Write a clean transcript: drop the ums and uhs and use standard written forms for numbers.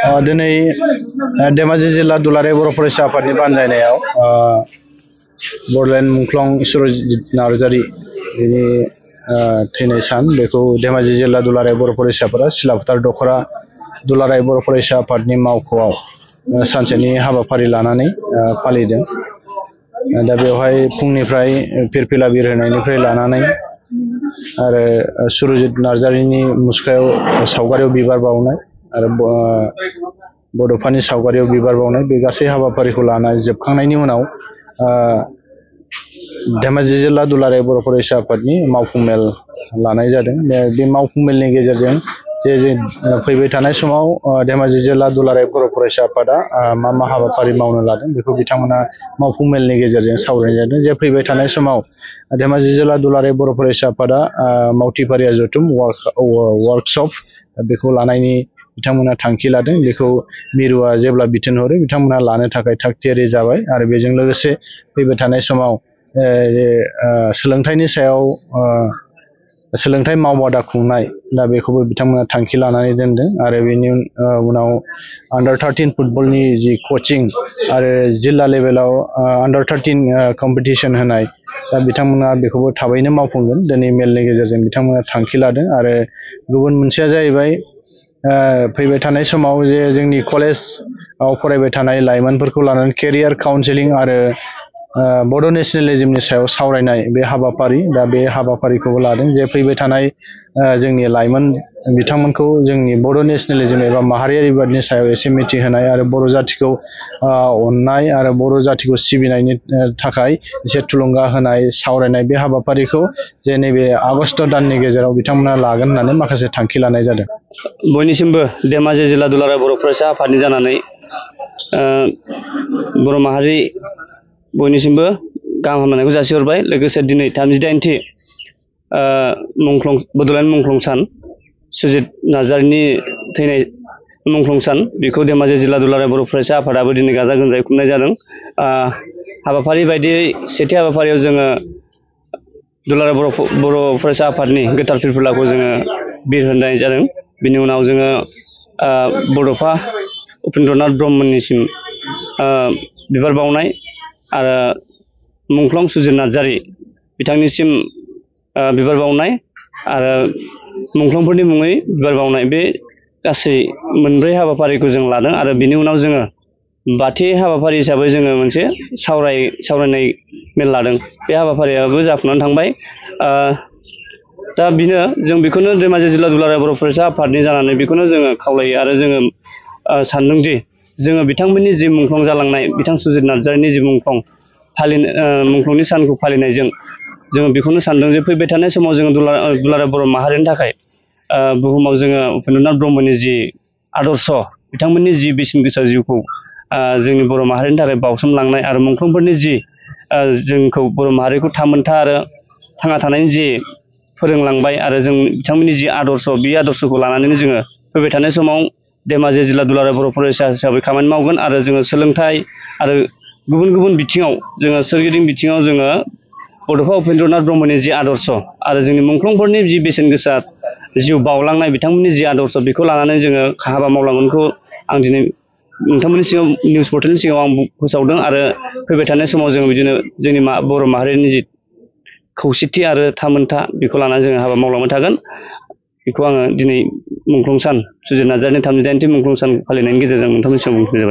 दिनै धेमाजि जिल्ला दुलाराय बर' फरायसा आफादनि बानजायनायाव बड'लेण्ड मुंख्लं इसरजित नार्जारि बिनि थैनाय सान बेखौ धेमाजि जिल्ला दुलाराय बर' फरायसाफोरा सिलाफोथार दख'रा दुलाराय बर' फरायसा आफादनि मावख'आव सानसेनि हाबाफारि लानानै फालिदों। दा बेवहाय फुंनिफ्राय फिरफिला बिरहोनायनिफ्राय लानानै आरो सुरजित नार्जारिनि मुसुखायाव सावगारियाव बिबार बावनाय आरो बड'फानि सावगारियाव बिबार बावनाय बे गासै हाबाफारिखौ लानानै जोबखांनायनि उनाव धेमाजि जिल्ला दुलाराय बर' फरायसा आफादनि मावफुं मेल लानाय जादों। बे मावफुं मेलनि गेजेरजों जे फैबाय थानाय समाव धेमाजि जिल्ला दुलाराय बर' फरायसा आफादा मा हाबाफारि मावनो लादों बेखौ बिथांमोना मावफुं मेलनि गेजेरजों सावरायनाय जादों। जे फैबाय थानाय समाव धेमाजि जिल्ला दुलाराय बर' फरायसा आफादा मावथिफारिया जथुम वार्कशप बेखौ लानायनि बिथांमोना थांखि लादों। बेखौ मिरुआ जेब्ला बिथोन हरो बिथांमोना लानो थाखाय थाग थियारि जाबाय आरो बेजों लोगोसे फैबाय थानाय समाव सोलोंथाइनि सायाव सोलोंथाइ मावबादा खुंनाय दा बेखौबो बिथांमोना थांखि लानानै दोनदों आरो बेनि उनाव अंडर-13 फुटबलनि जि कचिं आरो जिल्ला लेभेलाव अंडर-13 कम्पिटिशन होनाय दा बिथांमोना बेखौबो थाबैनो मावफुंगोन। दिनै मेलनि गेजेरजों बिथांमोना थांखि लादों आरो गुबुन मोनसेया जाहैबाय फैबाय थानाय समाव जे जोंनि कलेजाव फरायबाय थानाय लाइमोनफोरखौ लानानै केरियार काउन्सेलिं आरो बड' नेशनेलिज्मनि सायाव सावरायनाय बे हाबाफारि दा बे हाबाफारिखौबो लादों। जे फैबाय थानाय जोंनि लाइमोन बिथांमोनखौ जोंनि बड' नेशनेलिज्म एबा माहारियारि बिबादनि सायाव एसे मिथिहोनाय आरो बर' जाथिखौ अननाय आरो बर' जातिखौ सिबिनायनि थाखाय एसे थुलुंगा होनाय सावरायनाय बे हाबाफारिखौ जे नैबे आगस्ट दाननि गेजेराव बिथांमोना लागोन होननानै माखासे थांखि लानाय जादों। बयनिसिमबो धेमाजि जिल्ला दुलाराय बर' फरायसा आफादनि जानानै बर' माहारि बयनिसिमबो गाहाम हामलायनायखौ जासिहरबाय। लोगोसे दिनै 38थि बड'लेण्ड मुंख्लं सान सुजित नार्जारिनि थैनाय मुंख्लं सान बेखौ धेमाजि जिल्ला दुलाराय बर' फरायसा आफादाबो दिनै गाजा गोमजायै खुंनाय जादों। हाबाफारि बायदियै सेथि हाबाफारियाव जोङो दुलाराय बर' फरायसा आफादनि गोथार फिरफिलाखौ जोङो बिरहोनाय जादों। बिनि उनाव जोङो बड'फा उपेन्द्रनाथ ब्रह्मनिसिम बिबार बावनाय आरो मुंख्लं सुजित नार्जारि बिथांनिसिम बिबार बावनाय आरो मुंख्लंफोरनि मुङै बिबार बावनाय बे गासै मोनब्रै हाबाफारिखौ जों लादों आरो बिनि उनाव जोङो बाथि हाबाफारि हिसाबै जोङो मोनसे सावरायनाय मेल लादों। बे हाबाफारियाबो जाफुंनानै थांबाय। दा जों बेखौनो धेमाजि जिल्ला दुलाराय बर' फरायसा आफादनि जानानै बेखौनो जोङो खावलायो आरो जोङो सानदोंदि जोङो बिथांमोननि जि मुंख्लं जालांनाय बिथां सुजित नार्जारिनि जि मुंख्लंनि सानखौ फालिनायजों जोङो बेखौनो सानदों जे फैबाय थानाय समाव जोङो दुलाराय बर' माहारिनि थाखाय बुहुमाव जोङो उपेन्द्रनाथ ब्रह्मनि जि आदर्श बिथांमोननि जि बेसेन गोसा जिउखौ जोंनि बर' माहारिनि थाखाय बावसोमलांनाय आरो मुंख्लंफोरनि जि जोंखौ बर' माहारिखौ थामोनथा आरो थांना थानायनि जि फोरोंलांबाय आरो जों बिथांमोननि जि आदर्श बे आदर्शखौ लानानैनो जोङो फैबाय थानाय समाव धेमाजि जिल्ला दुलाराय बर' फरायसा हिसाबै खामानि मावगोन आरो जोङो सोलोंथाइ आरो गुबुन गुबुन बिथिङाव जोङो सोरगिदिं बिथिङाव जोङो बड'फा उपेन्द्रनाथ ब्रह्मनि जि आदर्श आरो जोंनि मुंख्लंफोरनि जि बेसेन गोसा जिउ बावलांनाय बिथांमोननि जि आदर्श बेखौ लानानै जोङो हाबा मावलांगोनखौ आं दिनै नोंथांमोननि सिगाङाव निउस पर्टेलनि सिगाङाव आं फोसावदों आरो फैबाय थानाय समाव जोङो बिदिनो जोंनि बर' माहारिनि जि खौसेथि आरो थामोनथा बेखौ लानानै जोङो हाबा मावलांबाय थागोन। बेखौ आङो दिनै मुंख्लं सान सुजित नार्जारिनि 38थि मुंख्लं सान फालिनायनि गेजेरजों नोंथांमोननि सिगाङाव बुंथिनाय जाबाय।